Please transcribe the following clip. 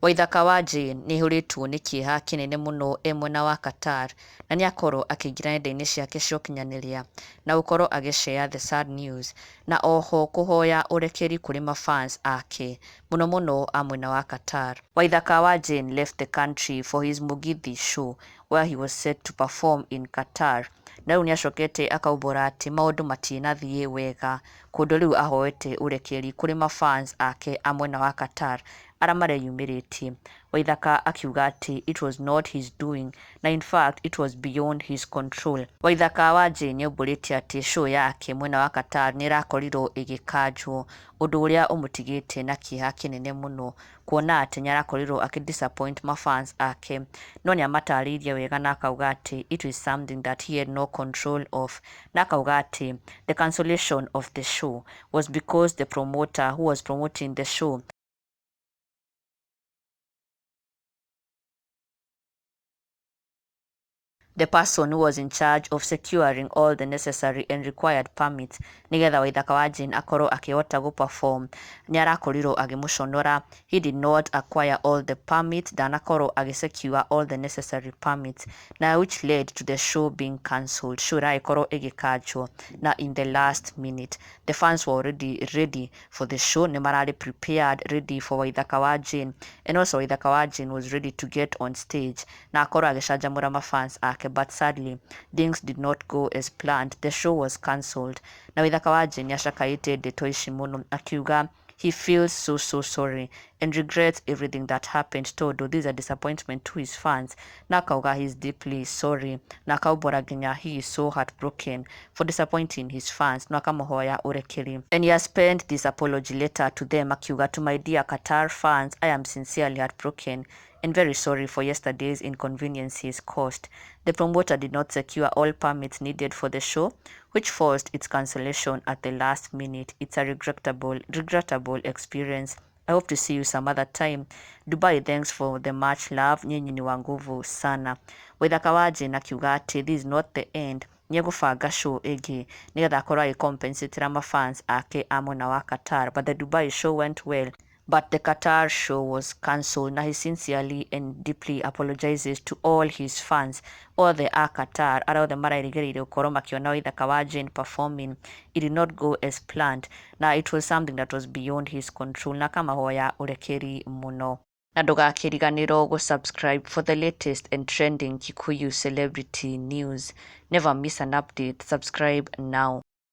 Waithaka wa Jane nĩaihũrĩtwo nĩ kĩeha kĩnene mũno e mwena wa Qatar na nĩakorwo akĩingĩra nenda-inĩ ciake cia ũkinyanĩria na gũkorwo agĩ share the sad news na oho kũhoya ũrekeri kũrĩ ma fans ake mũno mũno a mwena wa Qatar. Waithaka wa Jane left the country for his Mugithi show where he was set to perform in Qatar na rĩu nĩacokete akaumbũra atĩ maũndũ matinathiĩ wega kũndũ rĩu ahoete ũrekeri kũrĩ ma fans ake a mwena wa Qatar arĩa mareyumĩrĩtie. Waithaka akiuga atĩ it was not his doing na in fact it was beyond his control. Waithaka wa Jane nĩaumbũrĩte atĩ show yake mwena wa Qatar nĩĩrakorirwo ĩgĩkanjwo ũndũ ũrĩa ũmũtigĩte na kĩeha kĩnene mũno kuona atĩ nĩarakorirwo akĩ disappoint ma fans ake no nĩamatarĩirie wega na akauga atĩ it is something that he had no control of na akauga atĩ the cancellation of the show was because the promoter who was promoting the show the person who was in charge of securing all the necessary and required permits nigetha Waithaka wa Jane akorwo akĩhota gũ perform nĩarakorirwo agĩmũconora. He did not acquire all the permits, ndanakorwo agĩ secure all the necessary permits na which led to the show being cancelled. Show ĩragĩkorwo ĩgĩkanjwo na in the last minute the fans were already ready for the show, nĩ mararĩ prepared ready for Waithaka wa Jane, and also Waithaka wa Jane was ready to get on stage na akorwo agĩcanjamũra ma fans ake, but sadly things did not go as planned. The show was cancelled na Waithaka wa Jane nĩacakaĩte ndeto ici mũno akiuga he feels so so sorry and regrets everything that happened tondũ this is a disappointment to his fans na akauga he is deeply sorry na akaumbũra nginya he is so heartbroken for disappointing his fans na akamũhoya ũrekeri. And he has penned this apology letter to them akiuga, "To my dear Qatar fans, I am sincerely heartbroken and very sorry for yesterday's inconveniences caused. The promoter did not secure all permits needed for the show, which forced its cancellation at the last minute. It's a regrettable experience. I hope to see you some other time. Dubai, thanks for the much love. Nyinyi ni wa nguvu sana." Waithaka wa Jane akiuga atĩ this is not the end, nĩegũbanga show ĩngĩ nĩgetha akorwo agĩcompensatĩra mafans ake a mwena wa Qatar. But the Dubai show went well, but the Qatar show was cancelled. Na he sincerely and deeply apologizes to all his fans othe a Qatar arĩa othe marerĩgĩrĩire gũkorwo makĩona Waithaka wa Jane performing. It did not go as planned na it was something that was beyond his control na akamahoya ũrekeri mũno. Na ndũgakĩriganĩrwo gũ-subscribe for the latest and trending Kikuyu celebrity news. Never miss an update. Subscribe now.